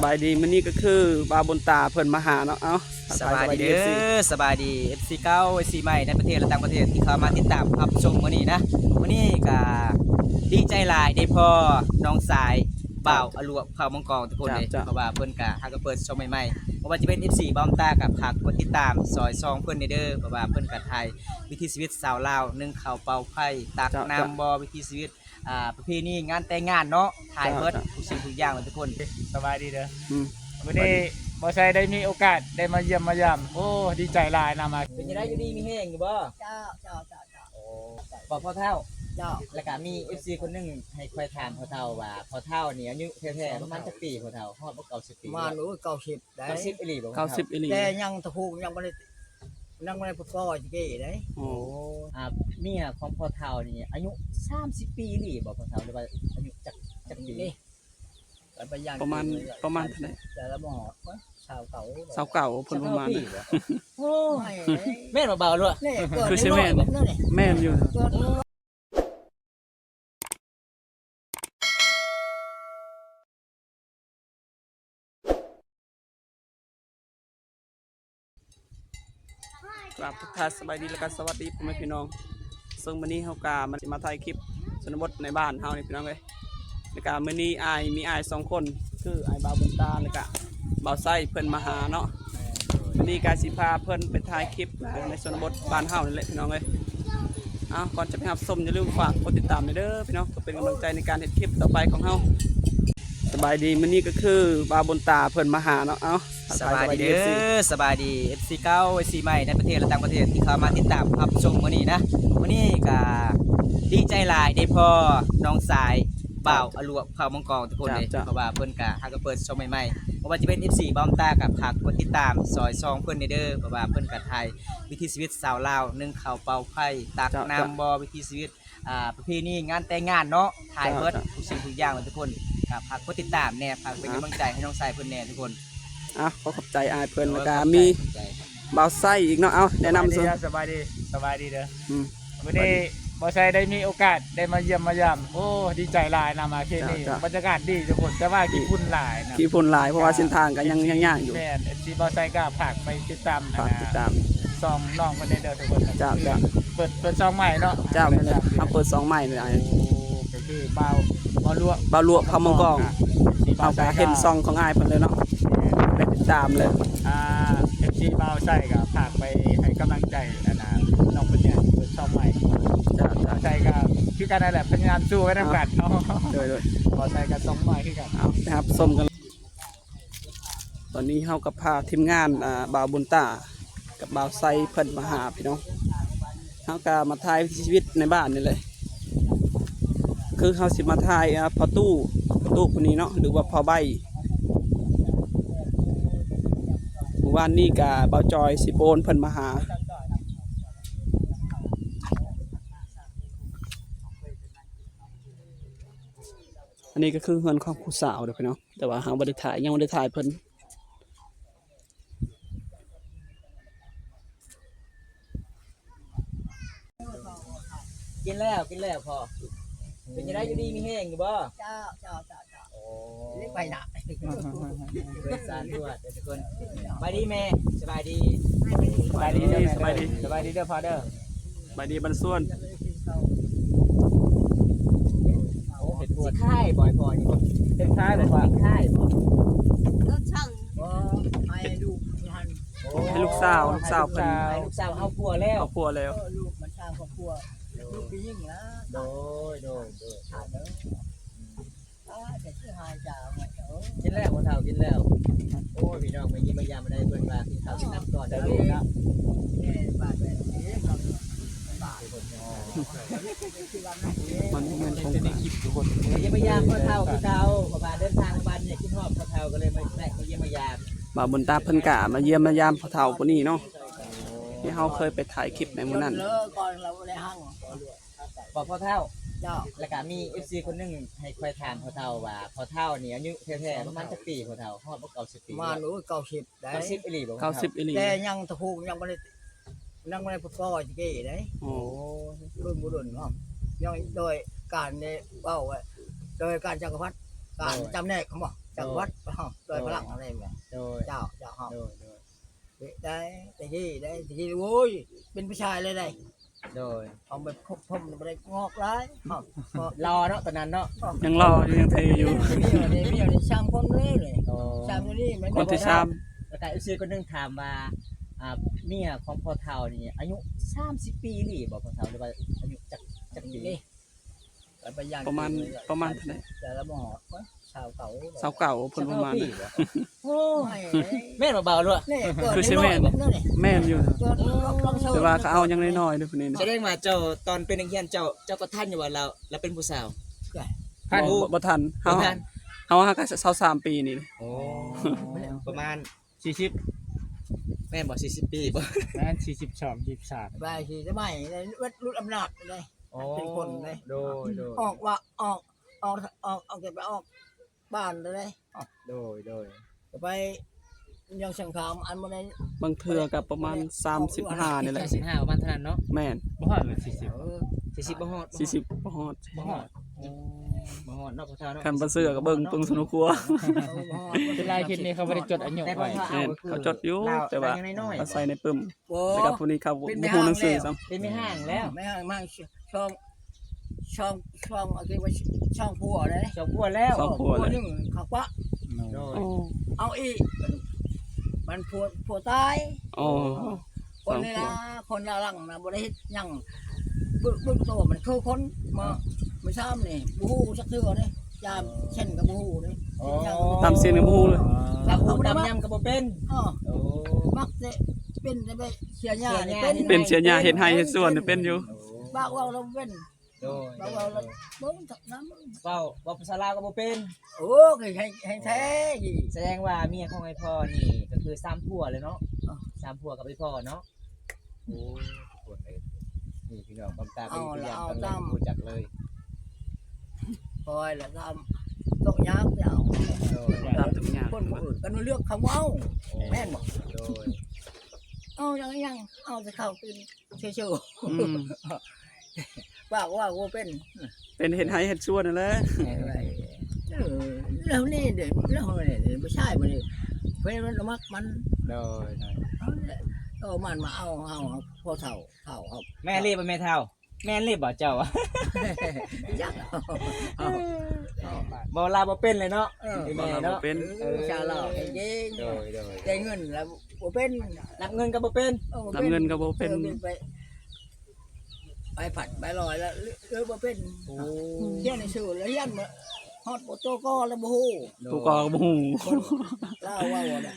ສະບາຍດີ ມື້ນີ້ກໍຄືບ່າວບຸນຕາເພິ່ນມາຫາເນາະ. ເອົ້າ ສະບາຍດີເດີ ສະບາຍດີ ເອັຟຊີ ເກົ່າ ເອັຟຊີ ໃໝ່ ໃນປະເທດ ແລະ ຕ່າງປະເທດ ທີ່ເຂົ້າມາຕິດຕາມຮັບຊົມມື້ນີ້ນະ. ມື້ນີ້ກໍດີໃຈຫຼາຍໄດ້ພໍ້ນ້ອງຊາຍ ບ່າວອະຫຼວກ ເຜົ່າມັງກອງ ທຸກຄົນເດ້. ເຈົ້າ ເຈົ້າ ເພາະວ່າເພິ່ນກະຫາກໍເປີດຊ່ອງໃໝ່ໆ ບໍ່ວ່າຈະເປັນ ເອັຟຊີ ບ່າວບຸນຕາ ກໍຝາກກົດຕິດຕາມຊ່ອຍຊ່ອງເພິ່ນແດ່ເດີ ເພາະວ່າເພິ່ນກະຖ່າຍວິຖີຊີວິດຊາວລາວ ໜຶ້ງເຂົ້າເປົ່າໄຟ ຕັກ ເຈົ້າ ນ້ຳ ເຈົ້າ ບໍ່ ວິຖີຊີວິດ ອ່າ ປະເພນີງານແຕ່ງງານເນາະ ຖ່າຍ ເຈົ້າ ເບິດ ເຈົ້າ ທຸກສິ່ງທຸກຢ່າງເລີຍ ທຸກຄົນ. ສະບາຍດີເດີ ອືມ ມື້ນີ້ ສະບາຍດີ ບ່າວໄຊໄດ້ມີໂອກາດໄດ້ມາຢ້ຽມມາຢາມ ໂອ້ ດີໃຈຫຼາຍນຳ. ເປັນຈັ່ງໃດ ຢູ່ດີມີແຮງຢູ່ບໍ່? ເຈົ້າ ເຈົ້າ ເຈົ້າ ເຈົ້າ ໂອ້ ພໍ່ ພໍ່ເຖົ້າ ເຈົ້າ ແລ້ວກະມີ ເອັຟຊີ ຄົນໜຶ່ງໃຫ້ຂ້ອຍຖາມພໍ່ເຖົ້າວ່າ ພໍ່ເຖົ້ານີ້ອາຍຸແທ້ໆປະມານຈັກປີ? ພໍ່ເຖົ້າຮອດບໍ່ ເກົ້າສິບປີ? ປະມານ ໂອ້ຍ ເກົ້າສິບໄດ້ ເກົ້າສິບອີ່ຫຼີບໍ່? ເກົ້າສິບອີ່ຫຼີ ແຕ່ຍັງຕະພູກ ຍັງບໍ່ໄດ້ ຍັງບໍ່ໄດ້ພໍຕະກີ້ເດ້. ໂອ້ ອ່າ ເມຍຂອງພໍ່ເຖົ້ານີ້ອາຍຸສາມສິບປີອີ່ຫຼີບໍ່ພໍ່ເຖົ້າ ຫຼືວ່າອາຍຸຈັກ ຈັກປີ? ປະມານ ປະມານເທົ່າໃດ? ແຕ່ລະບໍ່ຮອດ ຊາວເກົ້າ ຊາວເກົ້າ ເພິ່ນປະມານ ຊາວເກົ້າປີບໍ່? ໂອ້ຍ ແມ່ນບໍ່ບ່າວຫຼວກ? ຄືຊິແມ່ນ ແມ່ນຢູ່. ກາບທັກທາຍສະບາຍດີ ແລະກະສະຫວັດດີພໍ່ແມ່ພີ່ນ້ອງ. ເຊິ່ງມື້ນີ້ເຮົາກະມາ ມາຖ່າຍຄລິບຊົນນະບົດໃນບ້ານເຮົານີ້ພີ່ນ້ອງເອີຍ. ແລະກະມື້ນີ້ອ້າຍ ມີອ້າຍສອງຄົນ ຄືອ້າຍບ່າວບຸນຕາ ແລະກະບ່າວໄຊ ເພິ່ນມາຫາເນາະ. ມື້ນີ້ກະຊິພາເພິ່ນໄປຖ່າຍຄລິບ ອ່າ ໃນຊົນນະບົດບ້ານເຮົານີ້ແຫຼະພີ່ນ້ອງເອີຍ. ເອົ້າ ກ່ອນຈະໄປຮັບຊົມ ຢ່າລືມຝາກກົດຕິດຕາມແດ່ເດີພີ່ນ້ອງ ເພື່ອເປັນກຳລັງໃຈໃນການເຮັດຄລິບຕໍ່ໄປຂອງເຮົາ. ສະບາຍດີ ມື້ນີ້ກໍຄືບ່າວບຸນຕາເພິ່ນມາຫາເນາະ. ເອົ້າ ສະບາຍດີເດີ ສະບາຍດີ ເອັຟຊີ ເກົ່າ ເອັຟຊີ ໃໝ່ ໃນປະເທດ ແລະ ຕ່າງປະເທດ ທີ່ເຂົ້າມາຕິດຕາມຮັບຊົມມື້ນີ້ນະ. ມື້ນີ້ກໍດີໃຈຫຼາຍໄດ້ພໍ້ນ້ອງຊາຍ ບ່າວອະຫຼວກ ເຜົ່າມັງກອງ ທຸກຄົນເດ້. ເຈົ້າ ເຈົ້າ ເພາະວ່າເພິ່ນກະຫາກໍເປີດຊ່ອງໃໝ່ໆ ບໍ່ວ່າຈະເປັນ ເອັຟຊີ ບ່າວບຸນຕາ ກໍຝາກກົດຕິດຕາມຊ່ອຍຊ່ອງເພິ່ນແດ່ເດີ ເພາະວ່າເພິ່ນກະຖ່າຍວິຖີຊີວິດຊາວລາວ ໜຶ້ງເຂົ້າເປົ່າໄຟ ຕັກ ເຈົ້າ ນ້ຳ ເຈົ້າ ບໍ່ ວິຖີຊີວິດ ອ່າ ປະເພນີງານແຕ່ງງານເນາະ ຖ່າຍເບິດ ເຈົ້າ ເຈົ້າ ທຸກສິ່ງທຸກຢ່າງເລີຍ ທຸກຄົນ. ກໍຝາກກົດຕິດຕາມແດ່ ຝາກເປັນກຳລັງໃຈໃຫ້ນ້ອງຊາຍເພິ່ນແດ່ ທຸກຄົນ. ອ່ະ ຂໍຂອບໃຈອ້າຍເພິ່ນ ແລ້ວກໍມີບ່າວໄຊອີກເນາະ. ເອົ້າ ແນະນຳ ສະບາຍດີ ສະບາຍດີ ສະບາຍດີເດີ ອືມ ມື້ນີ້ບ່າວໄຊໄດ້ມີໂອກາດໄດ້ມາຢ້ຽມມາຢາມ ໂອ້ ດີໃຈຫຼາຍນຳ ມາເຂດນີ້ ເຈົ້າ ເຈົ້າ ບັນຍາກາດດີ ທຸກຄົນ ແຕ່ວ່າ ອືມ ຂີ້ຝຸ່ນຫຼາຍນະ ຂີ້ຝຸ່ນຫຼາຍ ເພາະວ່າເສັ້ນທາງກໍຍັງ ຍັງຍາກຢູ່. ແມ່ນ ເອັຟຊີ ບ່າວໄຊກໍຝາກໄປຕິດຕາມ ຝາກຕິດຕາມຊ່ອງນ້ອງເພິ່ນແດ່ເດີ ທຸກຄົນ. ເຈົ້າ ເຈົ້າ ເປີດ ເປີດຊ່ອງໃໝ່ເນາະ. ເຈົ້າ ແມ່ນແຫຼະ ເຮົາເປີດຊ່ອງໃໝ່ເລີຍ. ໂອ້ ກໍຄືບ່າວ ບ່າວຫຼວກ ບ່າວຫຼວກ ເຜົ່າມັງກອງ. ເຮົາກໍເຫັນຊ່ອງຂອງອ້າຍເພິ່ນເລີຍເນາະ ໄດ້ຕິດຕາມເລີຍ. ອ່າ ເອັຟຊີ ບ່າວໄຊກໍຝາກໄປໃຫ້ກຳລັງໃຈ ອັນນ່າ ນ້ອງເພິ່ນແດ່ ເປີດຊ່ອງໃໝ່. ເຈົ້າ ເຈົ້າ ບ່າວໄຊກໍຄືກັນນັ້ນແຫຼະ ພະຍາຍາມສູ້ໄປນຳກັນເນາະ. ໂດຍ ໂດຍ ບ່າວໄຊກໍຊ່ອງໃໝ່ຄືກັນ. ເອົາ ໄປຮັບຊົມກັນ. ຕອນນີ້ເຮົາກໍພາທີມງານ ອ່າ ບ່າວບຸນຕາກັບບ່າວໄຊເພິ່ນມາຫາພີ່ນ້ອງ. ເຮົາກໍມາຖ່າຍວິຖີຊີວິດໃນບ້ານນີ້ແຫຼະ ຄືເຮົາຊິມາຖ່າຍ ອ່າ ພໍ່ຕູ້ ພໍ່ຕູ້ຜູ້ນີ້ເນາະ ຫຼືວ່າພໍ່ໃບ້. ມື້ວານນີ້ກໍບ່າວຈອຍສີໂປນເພິ່ນມາຫາ. ອັນນີ້ກໍຄືເຮືອນຂອງຜູ້ສາວເດີພີ່ນ້ອງ ແຕ່ວ່າເຮົາບໍ່ໄດ້ຖ່າຍ ຍັງບໍ່ໄດ້ຖ່າຍເພິ່ນ. ກິນແລ້ວ ກິນແລ້ວພໍ່. ເປັນຈັ່ງໃດ ຢູ່ດີມີແຮງຢູ່ບໍ່? ເຈົ້າ ເຈົ້າ ເຈົ້າ ເຈົ້າ. ໂອ້ ໄປລະ ເພິ່ນສານທວດເດີທຸກຄົນ. ສະບາຍດີແມ່ ສະບາຍດີ ສະບາຍດີເດີແມ່ ສະບາຍດີ ສະບາຍດີເດີພໍ່ເດີ. ສະບາຍດີບັນຊວນ. ໂອ້ ເຮັດທວດ ຊິຂາຍບໍ່ພໍ່ນີ້? ເຮັດຂາຍບໍ່ພໍ່? ຊິຂາຍບໍ່? ເອີ ຊ່າງ ບໍ່ ໃຫ້ລູກຫັ້ນ. ໂອ້ ໃຫ້ລູກສາວ ລູກສາວເພິ່ນ ໃຫ້ລູກສາວເຮົາຜົວແລ້ວ ເອົາຜົວແລ້ວ. ເອີ ລູກມັນສ້າງຄອບຄົວ ລູກຜູ້ຍິງນະ. ໂດຍ ໂດຍ ໂດຍ ຂາຍເດີ. ກິນແລ້ວພໍ່ເຖົ້າ ກິນແລ້ວ. ໂອ້ຍ ພີ່ນ້ອງມາຢ້ຽມມາຢາມມາໄດ້ເພິ່ນວ່າກິນເຂົ້າກິນນ້ຳກ່ອນເດີລູກເນາະ. ມາຢ້ຽມມາຢາມພໍ່ເຖົ້າຄືເກົ່າ ເພາະວ່າເດີນທາງມາບ້ານນີ້ຄິດຮອດພໍ່ເຖົ້າ ກໍເລີຍມາແວະມາຢ້ຽມມາຢາມ. ບ່າວບຸນຕາເພິ່ນກະມາຢ້ຽມມາຢາມພໍ່ເຖົ້າຜູ້ນີ້ເນາະ ທີ່ເຮົາເຄີຍໄປຖ່າຍຄລິບໃນມື້ນັ້ນ. ພໍ່ເຖົ້າ ເຈົ້າ ແລ້ວກະມີເອັຟຊີຄົນໜຶ່ງໃຫ້ຂ້ອຍຖາມພໍ່ເຖົ້າວ່າ ພໍ່ເຖົ້ານີ້ອາຍຸແທ້ໆປະມານຈັກປີ? ພໍ່ເຖົ້າຮອດບໍ່ ເກົ້າສິບປີ? ປະມານ ໂອ້ຍ ເກົ້າສິບໄດ້ ເກົ້າສິບອີ່ຫຼີບໍ່? ເກົ້າສິບອີ່ຫຼີ ແຕ່ຍັງຕະພູກ ຍັງບໍ່ໄດ້ ຍັງບໍ່ໄດ້ພໍຕະກີ້ເດ້. ໂອ້ ລຸ້ນບໍ່ດົນເນາະ ຍັງໂດຍການໄດ້ເວົ້າ ໂດຍການຈັກກະພັດ ການຈຳແນກ ເຂົາບອກ ຈ ວັດເຮົາ ໂດຍ ພະລັງອະໄລແມ່ນ ໂດຍ ເຈົ້າ ເຈົ້າເຮົາ ໂດຍ ໂດຍ ເດະໄດ້ ແຕ່ກີ້ໄດ້ ແຕ່ກີ້ໂອ້ຍ ເປັນຜູ້ຊາຍເລີຍໄດ໋ ໂດຍ ເອົາໄປພົບພົມບໍ່ໄດ້ງອກຫຼາຍ ເຮົາ ກໍ ຫຼໍ່ເນາະ ຕອນນັ້ນເນາະ ຍັງຫຼໍ່ຢູ່ ຍັງເທ່ຢູ່ ເມຍນີ້ ເມຍນີ້ສາມຄົນເລີຍນີ້ ໂອ້ ສາມຄົນນີ້ແມ່ນ ຄົນທີສາມ ແລ້ວກໍເອັຟຊີຄົນໜຶ່ງຖາມວ່າ ອ່າ ເມຍຂອງພໍ່ເຖົ້ານີ້ອາຍຸສາມສິບປີອີ່ຫຼີບໍ່ພໍ່ເຖົ້າ ຫຼືວ່າອາຍຸຈັກ ຈັກປີ? ປະມານ ປະມານເທົ່າໃດ? ແຕ່ລະບໍ່ຮອດ ຊາວເກົ້າ ຊາວເກົ້າ ເພິ່ນປະມານ ໂອ້ຍ ແມ່ນບໍ່ບ່າວລວດ? ຄືຊິແມ່ນ ແມ່ນຢູ່ ແຕ່ວ່າເຂົາເອົາຍັງນ້ອຍໆເດ້ຜູ້ນີ້ນະ ສະແດງວ່າເຈົ້າ ຕອນເປັນນັກຮຽນເຈົ້າ ເຈົ້າກໍທັນຢູ່ບໍ່ລາວ ລາວເປັນຜູ້ສາວ? ທັນ ບໍ່ ບໍ່ທັນ ເຮົາ ເຮົາຫາກະຊາວສາມປີນີ້ ໂອ້ ປະມານ ສີ່ສິບ ແມ່ນບໍ່ ສີ່ສິບປີບໍ່? ແມ່ນ ສີ່ສິບສອງ ສີ່ສິບສາມ ໄປຊິສະໄໝເລີຍ ລຸດອຳນາດເລີຍ ໂອ້ ເປັນຄົນເລີຍ ໂດຍ ໂດຍ ອອກວ່າ ອອກ ອອກ ອອກ ອອກ ອອກ ອອກ ອອກບ້ານເລີຍ ໂດຍ ໂດຍ ກໍໄປຍັງສັງຄາມ ອັນບໍ່ໄດ້ ບາງເທື່ອກໍປະມານສາມສິບຫ້ານີ້ແຫຼະ ສາມສິບຫ້າປະມານເທົ່ານັ້ນເນາະ ແມ່ນ ບໍ່ຮອດເລີຍ ສີ່ສິບ ເອີ ສີ່ສິບບໍ່ຮອດ ສີ່ສິບບໍ່ຮອດ ບໍ່ຮອດ ໂອ້ ບໍ່ຮອດເນາະ ພໍ່ເຖົ້າເນາະ ຄັນບໍ່ເຊື່ອກໍເບິ່ງປຶ້ງສຸນຄົວ ເວລາຄິດນີ້ເຂົາບໍ່ໄດ້ຈົດອາຍຸໄວ້ ແມ່ນ ເຂົາຈົດຢູ່ ແຕ່ວ່າເອົາໃສ່ໃນປຶ້ມ ແລ້ວກໍຜູ້ນີ້ເຂົາບໍ່ຮູ້ໜັງສືຊ້ຳ ເປັນແມ່ຮ້າງແລ້ວ ແມ່ຮ້າງມາສອງ ສອງ ສອງ ເອົາເກວ່າສອງຜົວເດ້ ສອງຜົວແລ້ວ ສອງຜົວແລ້ວ ໜຶ່ງເຂົາປະ ໂດຍ ເອົາອີກ ມັນຜົວ ຜົວຕາຍ ໂອ້ ຄົນນີ້ລະ ຄົນລະຫຼັງນະ ບໍ່ໄດ້ເຮັດຫຍັງ ເບິ່ງ ເບິ່ງໂຕມັນຄືຄົນ ມາ ມື້ເຊົ້ານີ້ ບໍ່ຮູ້ຈັກເທື່ອເດ້ ຈາມເຊັ່ນກໍບໍ່ຮູ້ເດ້ ຕຳເສັ້ນກໍບໍ່ຮູ້ເລີຍ ຕຳຫຍັງກໍບໍ່ເປັນ ເອີ ໂອ້ ມັກແຕ່ເປັນແຕ່ໄປເສຍຫຍ້ານີ້ເປັນ ເປັນເສຍຫຍ້າເຮັດໄຮ່ເຮັດສວນນີ້ເປັນຢູ່ ປາກເວົ້າລະເປັນ ໂດຍ ເວົ້າ ເວົ້າລະ ໂດຍ ເບິ່ງຈັກນຳ ເວົ້າ ເວົ້າພາສາລາວກໍບໍ່ເປັນ ໂອ້ ແຮງ ແຮງແທ້ ສະແດງວ່າເມຍຂອງໄອ້ພໍ່ນີ້ກໍຄືສາມຜົວເລີຍເນາະ ສາມຜົວກັບໄອ້ພໍ່ເນາະ ໂອ້ ຄົນເອີຍ ນີ້ພີ່ນ້ອງ ບາງຕາກໍຢູ່ ເອົາລະ ຢູ່ ເອົາຕາມ ບໍ່ຮູ້ຈັກເລີຍ ຄອຍລະຕາມຕົກຍາກເຈົ້າ ໂດຍ ຕາມຕົກຍາກ ຄົນຜູ້ອື່ນກໍເລືອກເຂົາເອົາ ໂອ້ ແມ່ນບໍ່ ໂດຍ ເອົາຫຍັງ ເອົາແຕ່ເຂົ້າກິນ ຊື່ໆ ອືມ ປາກເວົ້າບໍ່ເປັນ ເປັນເຮັດໄຮ່ເຮັດສວນນັ້ນແຫຼະ ເອີ ແລ້ວນີ້ເດ້ ແລ້ວນີ້ຜູ້ຊາຍມັນນີ້ ເພິ່ນມັກມັນ ໂດຍ ໂດຍ ເອົາແຫຼະ ເອົາມັນມາເອົາເຮົາ ພໍ່ເຖົ້າ ເຖົ້າເຮົາ ແມ່ນອີ່ບໍ່ແມ່ເຖົ້າ? ແມ່ນອີ່ບໍ່ເຈົ້າ? ຈັກ ເວົ້າລາວບໍ່ເປັນເລີຍເນາະ ເອີ ແມ່ເນາະ ເປັນ ເອີ ຊາວລາວເກັ່ງ ໂດຍ ໂດຍ ແຕ່ເງິນລະບໍ່ເປັນ ນັບເງິນກໍບໍ່ເປັນ ເອີ ນັບເງິນກໍບໍ່ເປັນ ເອີ ໄປ ໄປພັດໄປລອຍລະເລີຍບໍ່ເປັນ ໂອ້ ຮຽນໜັງສືລະຮຽນ ຮອດບໍ່ໂຕກໍລະບໍ່ຮູ້ ໂດຍ ໂຕກໍບໍ່ຮູ້ ລາວເວົ້ານະ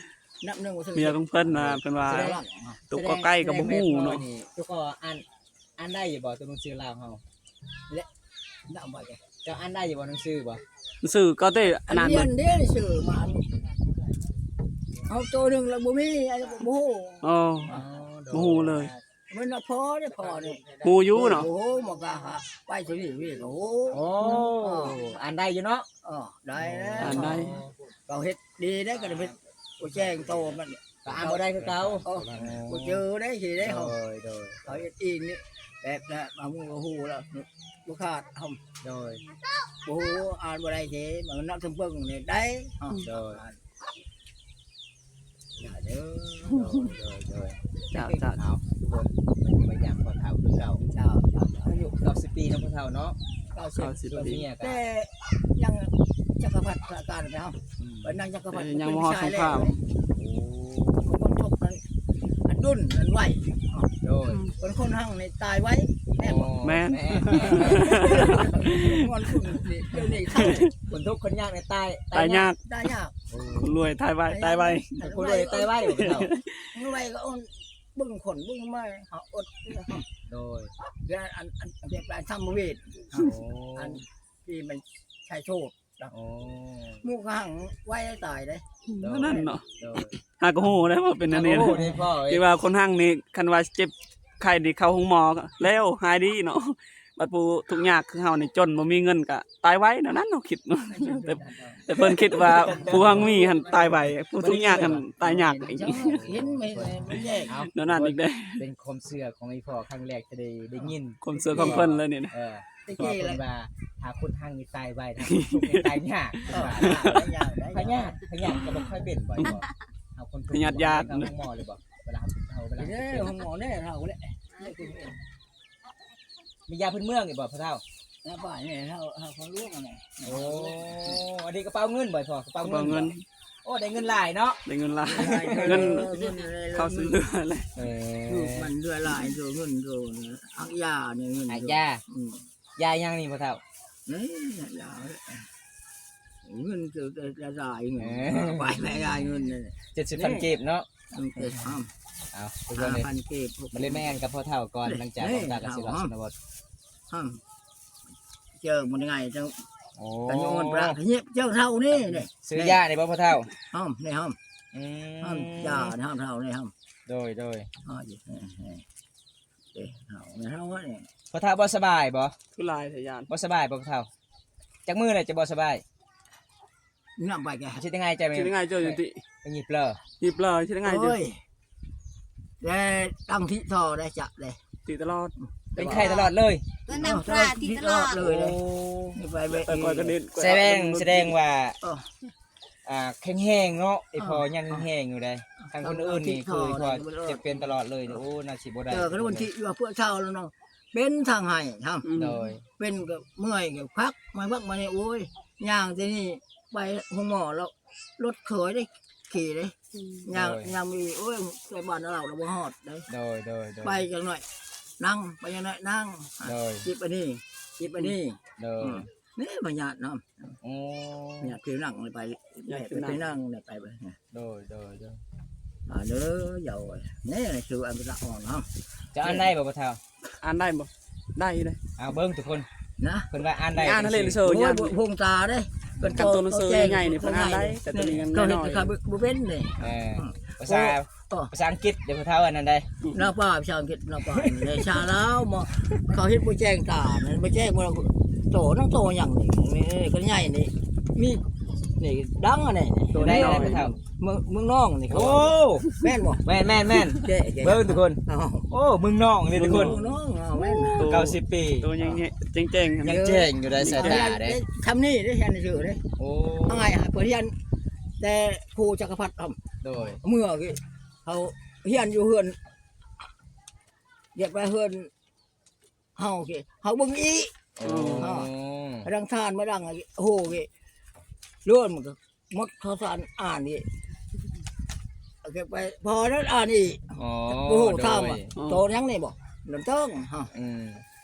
ນັບໜຶ່ງບໍ່ຖືກ ເມຍຂອງເພິ່ນນະ ເພິ່ນວ່າ ໂຕກໍໄກ່ກໍບໍ່ຮູ້ເນາະ ໂຕກໍອ່ານ ອ່ານໄດ້ຢູ່ບໍ່ ໂຕໜັງສືລາວເຮົາ ແລະ ນຳໄປ ເຈົ້າອ່ານໄດ້ຢູ່ບໍ່ ໜັງສືບໍ່? ໜັງສືກໍແຕ່ອັນນັ້ນ ຮຽນເດ້ ໜັງສືມາ ເອົາໂຕໜຶ່ງລະບໍ່ມີ ອັນນີ້ບໍ່ຮູ້ ອໍ ອໍ ບໍ່ຮູ້ເລີຍ ມັນນະພໍເດ້ ພໍນີ້ ຮູ້ຢູ່ເນາະ ໂອ້ ມັນກໍຫາໄປໂຕນີ້ ນີ້ກໍຮູ້ ໂອ້ ອ່ານໄດ້ຢູ່ເນາະ ເອີ ໄດ້ແລ້ວ ອ່ານໄດ້ ເຂົາເຮັດດີໄດ໋ ກໍໄດ້ເຮັດ ບໍ່ແຈ້ງໂຕມັນ ກໍອ່ານບໍ່ໄດ້ຄືເກົ່າ ເອີ ບໍ່ເຈີໄດ້ຊິໄດ້ເຮົາ ໂດຍ ໂດຍ ເຂົາເຮັດອີງນີ້ ແບບນະ ບາງມື້ກໍຮູ້ແລ້ວ ບໍ່ຂາດ ໂດຍ ບໍ່ຮູ້ ອ່ານບໍ່ໄດ້ຊິ ມັນນັບເຖິງເບິ່ງນີ້ໄດ້ ໂດຍ ຢ່າເດີ ໂດຍ ໂດຍ ໂດຍ ເຈົ້າ ເຈົ້າ ເອົາ ທຸກຄົນ ມາຢ້ຽມພໍ່ເຖົ້າຄືເກົ່າ ເຈົ້າ ອາຍຸເກົ້າສິບປີເນາະ ພໍ່ເຖົ້າເນາະ ເກົ້າສິບ ເກົ້າສິບປີ ແຕ່ຍັງຈັກກະພັດພະການໄປເຮົາ ອືມ ເພິ່ນຍັງຈັກກະພັດ ຍັງບໍ່ຮອດສົງຄາມ ໂອ້ ຄົນທຸກນັ້ນ ອັນດຸນ ອັນໄວ ໂດຍ ເພິ່ນຄົນຮັ່ງນີ້ຕາຍໄວ ແມ່ນບໍ່? ໂອ້ ແມ່ນ ແມ່ນ ຄົນທຸກຄົນຍາກນີ້ຕາຍ ຕາຍຍາກ ຕາຍຍາກ ໂອ້ ຄົນລວຍຕາຍໄວ ຕາຍໄວ ຄົນລວຍຕາຍໄວ ຄົນລວຍກໍ ເບິ່ງຄົນເບິ່ງມາ ເຮົາອົດ ໂດຍ ແລະ ອັນ ອັນ ອັນເປັນສຳມະເວດ ໂອ້ ອັນທີ່ມັນໃຊ້ໂທດ ໂອ້ ໝູ່ກໍຮັ່ງໄວຕາຍເດ້ ໂດຍ ນັ້ນເນາະ ໂດຍ ຫາກໍຮູ້ໄດ້ວ່າເປັນແນວນີ້ ຫາກໍຮູ້ເດ້ພໍ່ເອີຍ ທີ່ວ່າຄົນຮັ່ງນີ້ ຄັນວ່າເຈັບໄຂ້ນີ້ເຂົ້າໂຮງໝໍແລ້ວຫາຍດີເນາະ ບັດຜູ້ທຸກຍາກຄືເຮົານີ້ ຈົນບໍ່ມີເງິນກໍຕາຍໄວ ແນວນັ້ນເຮົາຄິດ ແຕ່ ແຕ່ເພິ່ນຄິດວ່າຜູ້ຮັ່ງມີຫັ້ນຕາຍໄວ ຜູ້ທຸກຍາກຫັ້ນຕາຍຍາກອີກ ເຫັນໄໝ ມັນແຍກ ແນວນັ້ນອີກເດ້ ເປັນຄວາມເຊື່ອຂອງອີ່ພໍ່ຄັ້ງແລກທີ່ໄດ້ ໄດ້ຍິນ ຄວາມເຊື່ອຂອງເພິ່ນເລີຍນີ້ນະ ເອີ ແຕ່ກີ້ ເພາະເພິ່ນວ່າຖ້າຄົນຮັ່ງນີ້ຕາຍໄວ ຖ້າຄົນຊຸກນີ້ຕາຍຍາກ ເພິ່ນວ່າ. ເອີ ຕາຍຍາກໄດ໋ ພະຍາດ ພະຍາດກໍບໍ່ຄ່ອຍເປັນບໍ່? ເຫັນບໍ່? ເຮົາຄົນ ພະຍາດຢາດ ເຮົາໂຮງໝໍເລີຍບໍ່? ເວລາເຮົາເປັນ ເຮົາ ເວລາເຮົາເປັນ ເອີ ໂຮງໝໍແນ່ເຮົາແຫຼະ. ມີຢາພື້ນເມືອງອີກບໍ່ພໍ່ເຖົ້າ? ຍາປ້າຍນີ້ເຮົາ ເຮົາຂອງຫຼວງຫັ້ນແຫຼະ. ໂອ້ ອັນນີ້ກະເປົາເງິນບໍ່ພໍ່? ກະເປົາເງິນ ກະເປົາເງິນບໍ່? ໂອ້ ໄດ້ເງິນຫຼາຍເນາະ ໄດ້ເງິນຫຼາຍ ເງິນ ເອີ ເງິນ ເຂົາຊື້ເຮືອແຫຼະ. ເອີ ມັນເດືອຫຼາຍ ໂຕເງິນ ໂຕອັກຢານີ້ ເງິນ ອັກຢາ. ອືມ ຢາຫຍັງນີ້ພໍ່ເຖົ້າ? ນີ້ຢາ ເງິນ ເອີ ຫຼາຍເງິນ ເອີ ໄປ ໄປຫຼາຍເງິນ ເຈັດສິບພັນກີບເນາະ. ເອີ ເອົາ ເອົາ ໄປເບິ່ງເລີຍ ຫ້າພັນກີບ ມາເລີຍແມ່ນກັບພໍ່ເຖົ້າກ່ອນ ຫຼັງຈາກອອກຕາກະສິເລາະຊົນນະບົດ. ເຈີມັນງ່າຍເຈົ້າ. ໂອ້ ກະຍ້ອນພະເຈົ້ານີ້ ຊື້ຢານີ້ບໍ່ພໍ່ເຖົ້າ? ຫ້ອມ ນີ້ຫ້ອມ. ອືມ ຫ້ອມຢານີ້ ຫ້ອມເຖົ້ານີ້ ຫ້ອມ. ໂດຍ ໂດຍ ເອີ ເອີ ເອີ ເອີ ເຮົາ ເຮົານີ້ ພໍ່ເຖົ້າບໍ່ສະບາຍບໍ່? ຄືຫຼາຍແທ້ຍານ ບໍ່ສະບາຍບໍ່ພໍ່ເຖົ້າ? ຈັກມື້ແລ້ວຈະບໍ່ສະບາຍ? ນຳໄປແກ ຊິໄດ້ງ່າຍໃຈແມ່ນ ຊິໄດ້ງ່າຍໃຈຢູ່ຕິ ໄປຍິບເລີ ຍິບເລີ ຊິໄດ້ງ່າຍໃຈ. ໂອ້ຍ ແຕ່ຕັ້ງທິທໍ່ໄດ້ຈະເດ້ ຕິຕະຫຼອດ ເປັນໄຂ້ຕະຫຼອດເລີຍ. ກໍນັ່ງພາຕິຕະຫຼອດເລີຍ. ໂອ້ ໄປແບບ ແຕ່ຂ້ອຍກໍເນັ້ນ ສະແດງ ສະແດງວ່າ ເອີ ອ່າ ແຂງແຮງເນາະ ອີ່ພໍ່ຍັງແຮງຢູ່ເດ້. ທາງຄົນອື່ນນີ້ຄືພໍ່ເຈັບເປັນຕະຫຼອດເລີຍ. ໂອ້ ໜ້າຊິບໍ່ໄດ້ ເອີ ຄັນວັນທີວ່າພວກເຖົ້າແລ້ວເນາະ ເປັນທາງໃຫ້ເຮົາ. ອືມ ໂດຍ ເປັນກໍເມື່ອຍກໍພັກ ມາພັກມານີ້ ໂອ້ຍ ຍ່າງແຕ່ນີ້ໄປໂຮງໝໍແລ້ວ ລົດເຄີຍເດ້ ຂີ່ເດ້. ອືມ ຍ່າງ ໂດຍ ຍ່າງມີ ໂອ້ຍ ໄປບ້ານລາວລະບໍ່ຮອດເດ້. ໂດຍ ໂດຍ ໂດຍ ໄປຈັ່ງໜ້ອຍນັ່ງ ໄປຈັ່ງໜ້ອຍນັ່ງ. ໂດຍ ຈິບອັນນີ້ ຈິບອັນນີ້. ໂດຍ ອືມ ນີ້ພະຍາດນຳ. ໂອ້ ພະຍາດຜິວໜັງໄປ ຍາດຜິວໜັງ ໄປນັ່ງໄປ ໄປ. ໂດຍ ໂດຍ ໂດຍ ອ່າ ເດີ ເຍົາ ນີ້ຄືອັນຕະອ່ອນເຮົາ. ຈະອ່ານໄດ້ບໍ່ພໍ່ເຖົ້າ? ອ່ານໄດ້ບໍ່? ໄດ້ຢູ່ເດ້. ເອົາເບິ່ງທຸກຄົນນະ ເພິ່ນວ່າອ່ານໄດ້ ອ່ານທະເລນໂຊ. ໂອ້ຍ ຫຍັງ ໂຮງຕາເດ້ ເພິ່ນ ຄັນໂຕໜັງສືໃຫຍ່ໆນີ້ເພິ່ນອ່ານໄດ້ ແຕ່ໂຕນີ້ຍັງນ້ອຍ ເພິ່ນເຮັດບໍ່ເປັນເດ້. ເອີ ພາສາ ພາສາອັງກິດເດ້ພໍ່ເຖົ້າ ອັນນັ້ນໄດ໋ ນາປາ ພາສາອັງກິດ ນາປາ ພາສາລາວ ເຂົາເຮັດບໍ່ແຈ້ງຕາ ມັນບໍ່ແຈ້ງ ບໍ່ໂຕ ໜັງໂຕຫຍັງນີ້ ນີ້ ຄັນໃຫຍ່ນີ້ ມີ ນີ້ ດັງອັນນີ້ ໂຕໃດ ເອີ ພໍ່ເຖົ້າ? ເມືອງ ເມືອງນອງນີ້. ໂອ້ ແມ່ນບໍ່? ແມ່ນໆໆ ເບິ່ງທຸກຄົນ. ໂອ້ ເມືອງນອງນີ້ທຸກຄົນ ເມືອງນອງ. ເກົ້າສິບປີ ໂຕໃຫຍ່ໆ ຍັງແຈ້ງ ຍັງແຈ້ງຢູ່ໃນສາຍຕາເດ້. ທຳນີ້ເດ້ ຮຽນໜັງສືເດ້. ໂອ້ ເອົາໃຫ້ເພິ່ນຮຽນແຕ່ຄູຈັກກະພັດ. ໂດຍ ເມື່ອກີ້ເຮົາຮຽນຢູ່ເຮືອນ ຢາກໄປເຮືອນເຮົາເກ ເຮົາເບິ່ງອີກ. ໂອ້ ເຮົາດັງທານມາດັງ ໂອ້ໂຫ ເກ ເລື່ອນມັນກໍໝົດເຂົ້າສານອ່ານອີກ ເກັບໄວ້ພໍນັ້ນອ່ານອີກ. ອໍ ບໍ່ຮູ້ ໂດຍ ຖາມວ່າ ອໍ ໂຕຫຍັງນີ້ບໍ່ ລຳຕ້ອງເຮົາ. ອືມ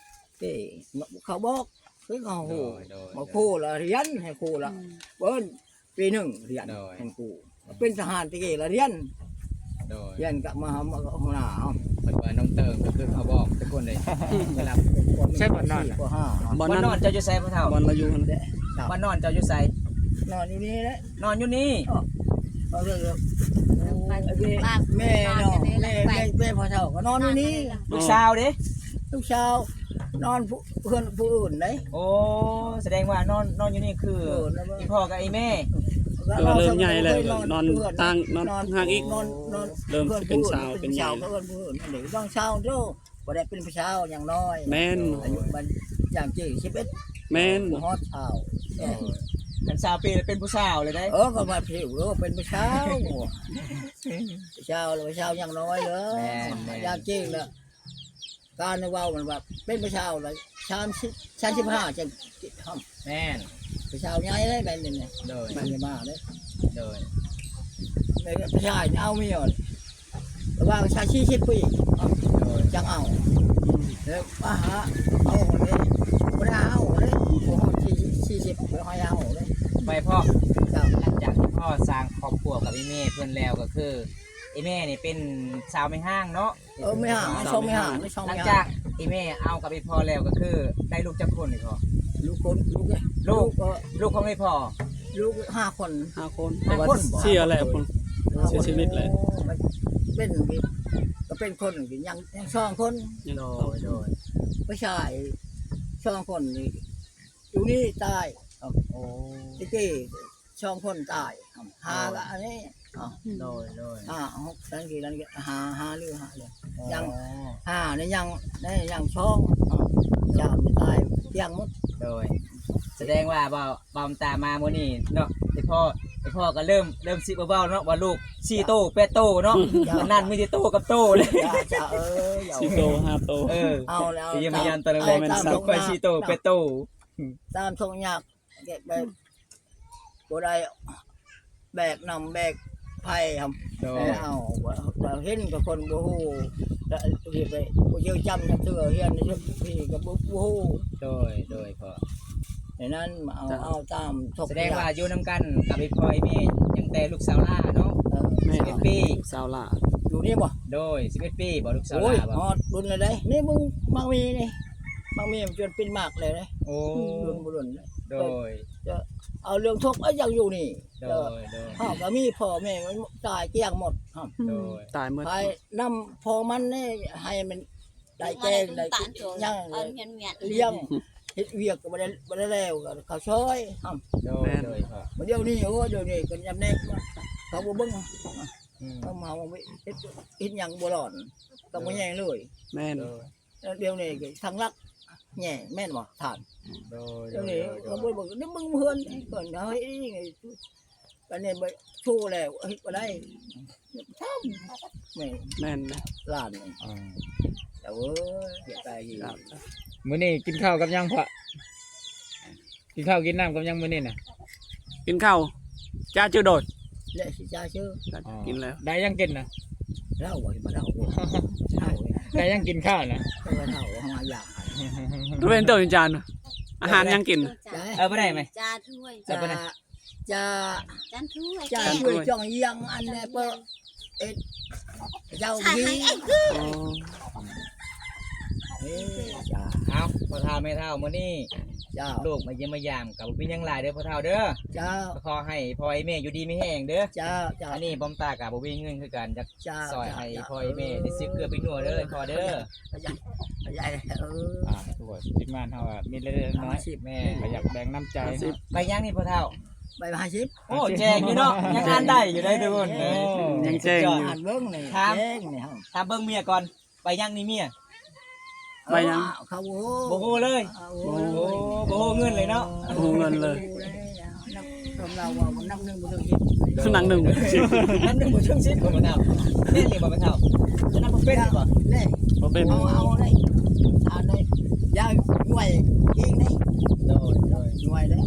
ເກ ເຂົາບອກ ຄືເຂົາຮູ້ ໂດຍ ໂດຍ ມາຄູລະຮຽນ ໃຫ້ຄູລະ ອືມ ເບິ່ງ ປີໜຶ່ງຮຽນ ໂດຍ ເປັນຄູ ເປັນທະຫານແຕ່ກີ້ລະຮຽນ. ໂດຍ ຮຽນກະມາຫາຫົວໜ້າເຮົາ ເພິ່ນວ່ານ້ອງເຕີງກໍຄືເຂົາບອກທຸກຄົນເດ້. ໄປຮັບ ໃຊ່ບ່ອນນອນ ປໍຫ້າ ບ່ອນນອນເຈົ້າຢູ່ໃສພໍ່ເຖົ້າ? ບ່ອນລາວຢູ່ຫັ້ນແຫຼະ. ບ່ອນນອນເຈົ້າຢູ່ໃສ? ນອນຢູ່ນີ້ແຫຼະ. ນອນຢູ່ນີ້. ເອີ ແມ່ນ້ອງ ແມ່ ແມ່ ແມ່ພໍ່ເຖົ້າກໍນອນຢູ່ນີ້. ລູກສາວເດ້? ລູກສາວນອນ ເພື່ອນຜູ້ອື່ນເດ້. ໂອ້ ສະແດງວ່ານອນ ນອນຢູ່ນີ້ຄື ເອີ ອີ່ພໍ່ກັບອີ່ແມ່ ກໍເລີ່ມໃຫຍ່ແລ້ວ ນອນຕ່າງ ນອນຫ່າງອີກ ນອນ ນອນ ເລີ່ມຊິເປັນສາວເປັນໃຫຍ່ ເພິ່ນຜູ້ອື່ນ ນ້ອງສາວໂຕ ບໍ່ໄດ້ເປັນຜູ້ສາວ ຍັງນ້ອຍ. ແມ່ນ ອາຍຸມັນຢ່າງຈີ່ສິບເອັດ. ແມ່ນ ບໍ່ຮອດຊາວ. ເອີ ຄັນຊາວປີແລ້ວເປັນຜູ້ສາວເລີຍເດ້. ເອີ ກໍວ່າຜິວເປັນຜູ້ສາວ ຜູ້ສາວ ຜູ້ສາວຍັງນ້ອຍເດີ. ແມ່ນ ຢ່າງຈີ່ນະ ການເວົ້າມັນວ່າເປັນຜູ້ສາວລະ ສາມສິບ ສາມສິບຫ້າຈັ່ງຊິທຳ. ແມ່ນ ຜູ້ສາວໃຫຍ່ເດ້ ແມ່ນນີ້. ໂດຍ ແມ່ນມາເດ້. ໂດຍ ແມ່ນຜູ້ຊາຍເອົາເມຍລະຫວ່າງຊາວ ສີ່ສິບປີ. ໂດຍ ຈັ່ງເອົາ ແລ້ວມາຫາເອົາເດ້ ບໍ່ໄດ້ເອົາເດ້ ບໍ່ຮອດສີ່ສິບ ບໍ່ໃຫ້ເອົາເດ້. ໄປພໍ່ ເຈົ້າ ຫຼັງຈາກທີ່ພໍ່ສ້າງຄອບຄົວກັບອີ່ແມ່ເພິ່ນແລ້ວ ກໍຄືອີ່ແມ່ນີ້ເປັນສາວແມ່ຮ້າງເນາະ. ເອີ ແມ່ຮ້າງ ສອງແມ່ຮ້າງ ສອງແມ່ຮ້າງ. ຫຼັງຈາກອີ່ແມ່ເອົາກັບອີ່ພໍ່ແລ້ວ ກໍຄືໄດ້ລູກຈັກຄົນອີ່ພໍ່? ລູກຄົນ ລູກ ລູກ ລູກຂອງອີ່ພໍ່ ລູກຫ້າຄົນ. ຫ້າຄົນ ຫ້າຄົນ ແຕ່ວ່າເສຍແລ້ວ ເສຍຊີວິດແລ້ວ. ໂອ້ ເປັນ ກໍເປັນຄົນ ຍັງ ຍັງສອງຄົນ. ໂດຍ ໂດຍ ຜູ້ຊາຍສອງຄົນນີ້ ຢູ່ນີ້ຕາຍ. ໂອ້ ແຕ່ກີ້ສອງຄົນຕາຍ ຫ້າລະອັນນີ້. ໂດຍ ໂດຍ ຫ້າ ຫົກ ນັ້ນຄືນັ້ນ ຫ້າ ຫ້າຫຼືຫ້າເລີຍ. ອໍ ຍັງຫ້ານີ້ ຍັງ ຍັງສອງ. ຈາມຕາຍກ້ຽງໝົດ. ໂດຍ ສະແດງວ່າເວົ້າ ເວົ້າຕາມມາມື້ນີ້ເນາະ ໄອ້ພໍ່ ໄອ້ພໍ່ກໍເລີ່ມ ເລີ່ມຊິບໍ່ເວົ້າເນາະ ວ່າລູກສີ່ໂຕແປດໂຕເນາະ ເຈົ້າ ອັນນັ້ນມີແຕ່ໂຕກັບໂຕເລີຍ ເຈົ້າ ເຈົ້າ ເອີ ເຈົ້າ ສີ່ໂຕຫ້າໂຕ ເອີ ເອົາແລ້ວ ໄປຢ້ຽມມາຢາມຕອນແລງໆ ຕາມ ຕາມ ສອງ ຂ້ອຍສີ່ໂຕແປດໂຕ ຕາມທຸກຍາກ ແບບ ແບບບໍ່ໄດ້ແບກນ້ຳແບກໄພຫັ້ນ ໂດຍ ເອົາ ເຫັນແຕ່ຄົນບໍ່ຮູ້ ແລ້ວເຮັດໄປບໍ່ເຈີຈຳຈັກເທື່ອ ຮຽນຢູ່ພີ້ກໍບໍ່ ບໍ່ຮູ້ ໂດຍ ໂດຍພໍ່ ໃນນັ້ນເອົາ ເອົາຕາມ ສະແດງວ່າຢູ່ນຳກັນກັບອີ່ພໍ່ອີ່ແມ່ ຍັງແຕ່ລູກສາວຫຼ້າເນາະ ເອີ ແມ່ນ ສິບເອັດປີ ສາວຫຼ້າ ຢູ່ນີ້ບໍ່? ໂດຍ ສິບເອັດປີບໍ່ ລູກສາວຫຼ້າບໍ່? ໂອ້ຍ ຮອດລຸ້ນແລ້ວເດ້ ນີ້ເບິ່ງໝາກມີນີ້ ໝາກມີມັນຈົນເປັນໝາກແລ້ວເດ້ ໂອ້ ລຸ້ນບໍ່ລຸ້ນ ໂດຍ ຈະເອົາເລື່ອງທຸກ ເອົາຫຍັງຢູ່ນີ້ ໂດຍ ໂດຍ ເຮົາກໍມີພໍ່ແມ່ ມັນຕາຍກ້ຽງໝົດ ໂດຍ ຕາຍໝົດ ໄປນຳພໍ່ມັນນີ້ ໃຫ້ມັນໄດ້ແກງໄດ້ຫຍັງ ລ້ຽງ ເຮັດວຽກກໍບໍ່ໄດ້ ບໍ່ໄດ້ແລ້ວ ກໍເຂົາຊ່ອຍ ໂດຍ ໂດຍ ດຽວນີ້ ໂອ້ ດຽວນີ້ກໍຍາມແນກ ເຂົາບໍ່ເບິ່ງ ອືມ ເຂົາມາເຮັດ ເຮັດຫຍັງບໍ່ຫຼອນ ກໍບໍ່ແຍງເລີຍ ແມ່ນ ໂດຍ ແລ້ວດຽວນີ້ກໍທາງລັກແຍ່ແມ່ນບໍ່ທ່ານ? ໂດຍ ດຽວນີ້ ໂດຍ ໂດຍ ເຂົາບໍ່ເບິ່ງ ໄດ້ເບິ່ງເຮືອນເພິ່ນເຮົາເອງ ອັນນີ້ບໍ່ໂຊແລ້ວເຮັດບໍ່ໄດ້ ທຳ ແມ່ນ ແມ່ນນະ ຫຼານນີ້ ອືມ ແຕ່ເອີຍ ເສຍໃຈຢູ່ ມື້ນີ້ກິນເຂົ້າກັບຫຍັງພໍ່? ກິນເຂົ້າກິນນ້ຳກັບຫຍັງມື້ນີ້ນະ? ກິນເຂົ້າ ຈາຈື່ໂດດ ແລະຊິຈາຊື່ ກິນແລ້ວ ໄດ້ຫຍັງກິນນະ? ເຫຼົ້າບໍ່ ບໍ່ເຫຼົ້າ ເຫຼົ້າ ໄດ້ຫຍັງກິນເຂົ້ານະ? ເອີ ເຫຼົ້າ ເຮົາຢາກ ເປັນໂຕຈານ ອາຫານຫຍັງກິນ? ເອີ ບໍ່ໄດ້ໄໝ? ຈາຖ້ວຍ ເອີ ບໍ່ໄດ້ ຈາ ຈານຖ້ວຍ ຈານຖ້ວຍ ແກ້ວ ຈ້ອງຢຽງ ອັນແລະເປີ ເອັດ ເຈົ້າ ໃສ່ໃຫ້ໄອ້ຄື ເອີ ເອີ ເອົາ ພໍ່ເຖົ້າແມ່ເຖົ້າ ມື້ນີ້ ເຈົ້າ ລູກມາຢ້ຽມມາຢາມ ກໍບໍ່ມີຫຍັງຫຼາຍເດີພໍ່ເຖົ້າເດີ ເຈົ້າ ກໍຂໍໃຫ້ພໍ່ໃຫ້ແມ່ຢູ່ດີມີແຮງເດີ ເຈົ້າ ເຈົ້າ ອັນນີ້ບອມຕາກໍບໍ່ມີເງິນຄືກັນ ຈະ ເຈົ້າ ຊ່ອຍໃຫ້ ເຈົ້າ ພໍ່ໃຫ້ແມ່ໄດ້ຊື້ເກືອໄປນົວເດີພໍ່ເດີ ຂະຫຍັນ ຂະຫຍັນ ເອີ ອ່າ ໂອ້ຍ ທີມງານເຮົາອະມີເລັກໆນ້ອຍໆ ແມ່ກໍຢາກແບ່ງນ້ຳໃຈ ໃບຫຍັງນີ້ພໍ່ເຖົ້າ? ໃບຫ້າສິບ ໂອ້ ແຈ້ງຢູ່ເນາະ ຍັງອ່ານໄດ້ຢູ່ເດ້ທຸກຄົນ ເອີ ຍັງແຈ້ງຢູ່ ອ່ານເບິ່ງນີ້ ຖາມ ແຈ້ງນີ້ ຖາມເບິ່ງເມຍກ່ອນ ໃບຫຍັງນີ້ເມຍ? ໃບຫຍັງ? ເຂົາບໍ່ຮູ້ ບໍ່ຮູ້ເລີຍ ເອີ ບໍ່ຮູ້ເງິນເລີຍເນາະ ບໍ່ຮູ້ເງິນເລີຍ ນຳ ນຳເຮົາເວົ້າ ນຳໜຶ່ງບໍ່ເຖິງສິບ ນຳໜຶ່ງບໍ່ເຖິງສິບ ນຳໜຶ່ງບໍ່ເຖິງສິບ ບໍ່ເຖົ້າ ແມ່ນອີ່ບໍ່ແມ່ເຖົ້າ ຈະນຳບໍ່ເປັນບໍ່? ນີ້ ບໍ່ເປັນ ເອົາ ເອົາເລີຍ ເອົາເລີຍ ຢ່າຫຍວຍອີກນີ້ ໂດຍ ໂດຍ ຫຍວຍເດ້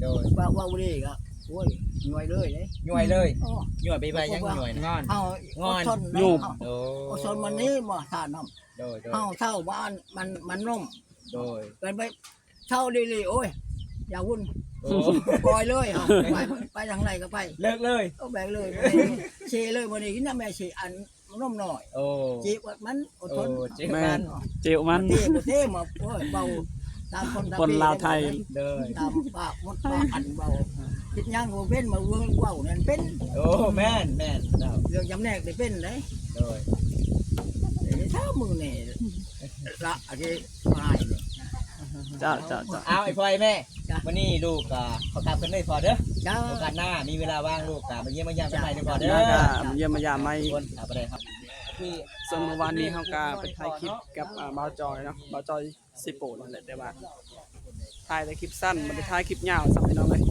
ໂດຍ ວ່າ ວ່າບໍ່ດີກໍ ໂອ້ຍ ຫຍວຍເລີຍເດ້ ຫຍວຍເລີຍ ໂອ້ ຫຍວຍໄປ ໄປຫຍັງຫຍວຍນະ? ງອນ ເຮົາ ງອນ ອົດທົນເດ້ ຫຍວຍ ເຮົາ ໂອ້ ອົດທົນ ມັນນີ້ບໍ່ສານນຳ ໂດຍ ໂດຍ ເຮົາເຊົາມາອັນ ມັນ ມັນນົມ ໂດຍ ເກີນໄປ ເຊົາດີໆ ໂອ້ຍ ຢ່າວຸ້ນ ໂອ້ ປ່ອຍເລີຍ ເຮົາ ໄປ ໄປທາງໃດກໍໄປ ເລີກເລີຍ ເອີ ແບກເລີຍ ເຊເລີຍ ມື້ນີ້ກິນນຳແມ່ເຊ ອັນ ນົມນ້ອຍ ໂອ້ ເຈັບມັນ ອົດທົນ ໂອ້ ເຈັບມັນ ເຈັບມັນ ເຕະ ບໍ່ເຕະ ມາ ໂອ້ຍ ເວົ້າຕາມຄົນຕາມ ຄົນລາວໄທ ເດີ ຕາມປາກໝົດປາກອັນ ເວົ້າເຮັດຫຍັງບໍ່ເປັນ ມາເວົ້າ ເວົ້ານັ້ນເປັນ ໂອ້ ແມ່ນ ແມ່ນ ເຈົ້າ ເລື່ອງຈຳແນກໄດ້ເປັນເດ້ ໂດຍ ເອີ ຖ້າມື້ນີ້ລະ ອັນນີ້ ເຈົ້າ ເຈົ້າ ເຈົ້າ ເອົາ ໄອ້ພໍ່ໄອ້ແມ່ ມື້ນີ້ລູກກໍຂໍກັບເພິ່ນເດີພໍ່ເດີ ເຈົ້າ ໂອກາດໜ້າມີເວລາວ່າງລູກກໍມາຢ້ຽມມາຢາມກັນໃໝ່ເດີພໍ່ເດີ ມາຢ້ຽມມາຢາມໃໝ່ ຄົນກໍບໍ່ໄດ້ຮັບ ທີ່ ສ່ວນເມື່ອວານນີ້ເຮົາກໍໄປຖ່າຍຄລິບກັບ ອ່າ ບ່າວຈອຍເນາະ ບ່າວຈອຍເຊໂປະນັ້ນແຫຼະ ແຕ່ວ່າຖ່າຍແຕ່ຄລິບສັ້ນ ບໍ່ໄດ້ຖ່າຍຄລິບຍາວຊ້ຳ ພີ່ນ້ອງເອີຍ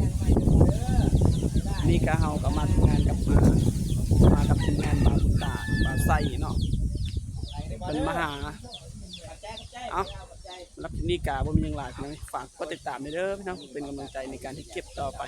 ນີ້ກໍເຮົາກໍມາທຳງານກັບ ອ່າ ມາກັບທີມງານບ່າວບຸນຕາ ບ່າວໄຊເນາະ ເພິ່ນມາຫາ ເອົ້າ ສຳລັບຄລິບນີ້ກະບໍ່ມີຫຍັງຫຼາຍ ພີ່ນ້ອງ ຝາກກົດຕິດຕາມແດ່ເດີ ພີ່ນ້ອງ ເປັນກຳລັງໃຈໃນການເຮັດຄລິບຕໍ່ໄປ.